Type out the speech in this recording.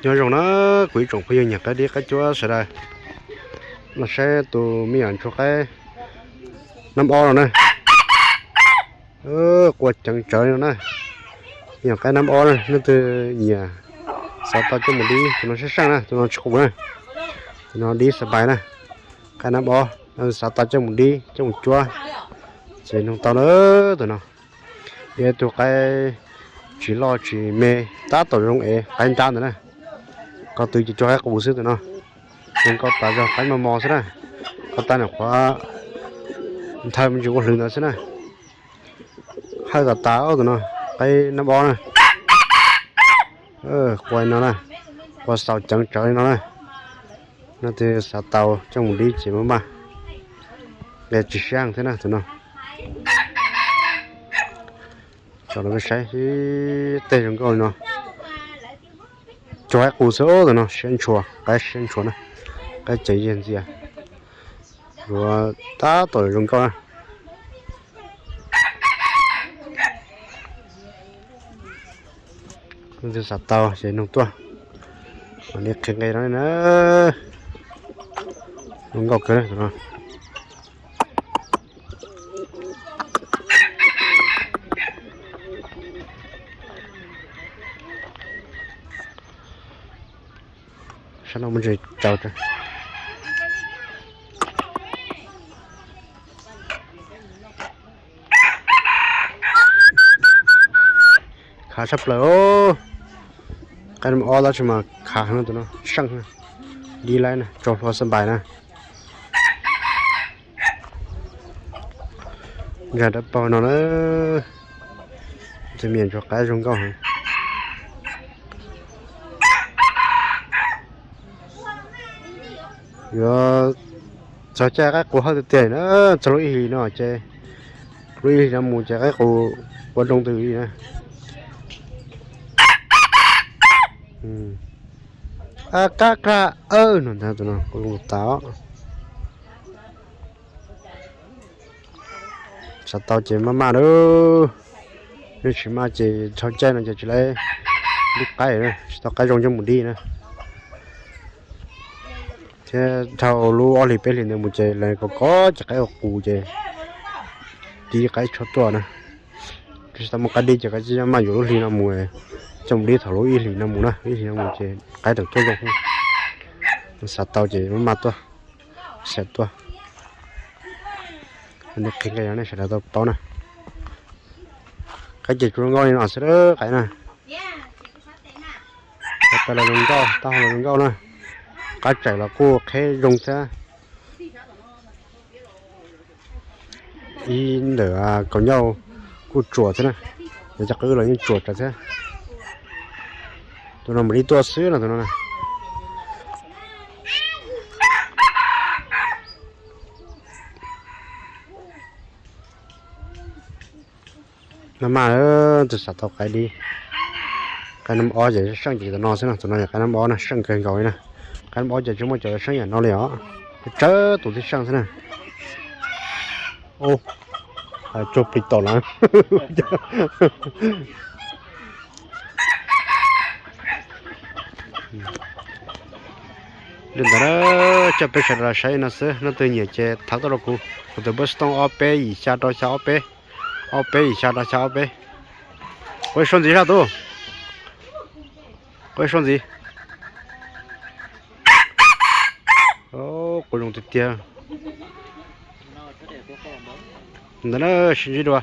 Nyob zoo na, kuv ib tsoom phooj ywg nyiam qaib dib qaib cuab sawv daws, los saib tus me nyuam ntsuag qaib nab ob no na. Qua ceev tsawv li no na. Me nyuam qaib nab ob na, leej twg nyiam xav tau coj mus dib, tus no sab seej na, tus no tsis qus na. Tus no dib xab pais na. Qaib nab ob, xav tau coj mus dib coj mus cuab, ces nug tau na. Tus no yog ib tug qaib tsis loj tsis me, tab tom zoo es qaib nrab ntawd na. Ko tw ces cuag qaib qus xwb tus no. Zoo nkauj tas zog, qaib mos mos xwb na. Ko taw nyuam qhuav nthaw me ntsis ua hlwv ntawd xwb na. Hawj tas tas tus no, qaib nab ob na. Qua no na, qua xaus ceev tsawv li no na. Leej twg xav tau coj mus dib ces maj maj, nqe tsis sab thiab na tus no. Tso rau peb saib, tej zoo nkauj li no. Cuag qaib qus xwb tus no, siab ntshua, qaib siab ntshua na. Qaib ceev yig ntxiag, yuav tab tom zoo nkauj na. Leej twg xav tau ces nug tuaj, mam li qhia nqe no na. Zoo nkauj kawg tus no. Sab no muaj ntses tsaus. Khav tshaj plaws os. Qaib nab ob tab sis mas khav heev tus no, seej, dib laib na, tso hlua xab npais na. Ntsa dawb paug no na, tus me nyuam ntsuag qaib zoo nkauj heev. Yuav txog caij qaib qus hawj tiag tiag na, txog lub ib hlis no ces, lub ib hlis no mus ces qaib qus ua zoo twg li na. Qab qab no ntag tus no, qus zoo tas. Xav tau ces maj maj lauj, yog tsis maj ces dhau caij no ces tsis tau qaib, tsis tau qaib zoo coj mus dib na. Thiab dhau lub ob hlis peb hlis ntawd mus ces lawv kov kov ces qaib ua qus ces dib qaib tshuav tuaj na. Tsis tau muaj qaib dib ces qaib maj maj yuav lub hli no mus, coj mus dib thaum lub ib hlis no mus na, ib hlis no mus ces qaib tawm tuaj zoo. Xav tau ces maj maj tuaj, xav tuaj. Qhia nej sawv daws tau paub na. Qaib ces tsuas zoo nkauj li no xwb qaib na. Qhov tas los zoo nkauj, taub hau los zoo nkauj na. Qab tsaim los kuj qheb zoo thiab. Ib ntawm kaus ncauj kuj tsuas thiab na. Cov qwb los yeej tsuas tsawv thiab. Tus no mam li tuaj xwb no tus no na. Maj maj, tus xav tau qaib dib, qaib nab ob ces seej ces tus no xwb no, tus no yog qaib nab ob na, seej kawg nkaus li na. Qaib nab ob ces tsis muaj cov seej yam no li os, tsawg tus thiaj seej xwb na. Cuag plig tom lawm. Li ntawd na, coj peb sawv daws los saib no xwb, leej twg nyiam ces thov tuaj rau kuv, kuv tus npawb xov tooj ob peb yim xya rau xya ob peb, ob peb yim xya rau xya ob peb. Quaj ib suab ntxiv sab tub, quaj ib suab ntxiv. Quaj zoo tiag tiag. Ntawd na, sib ntsib dua.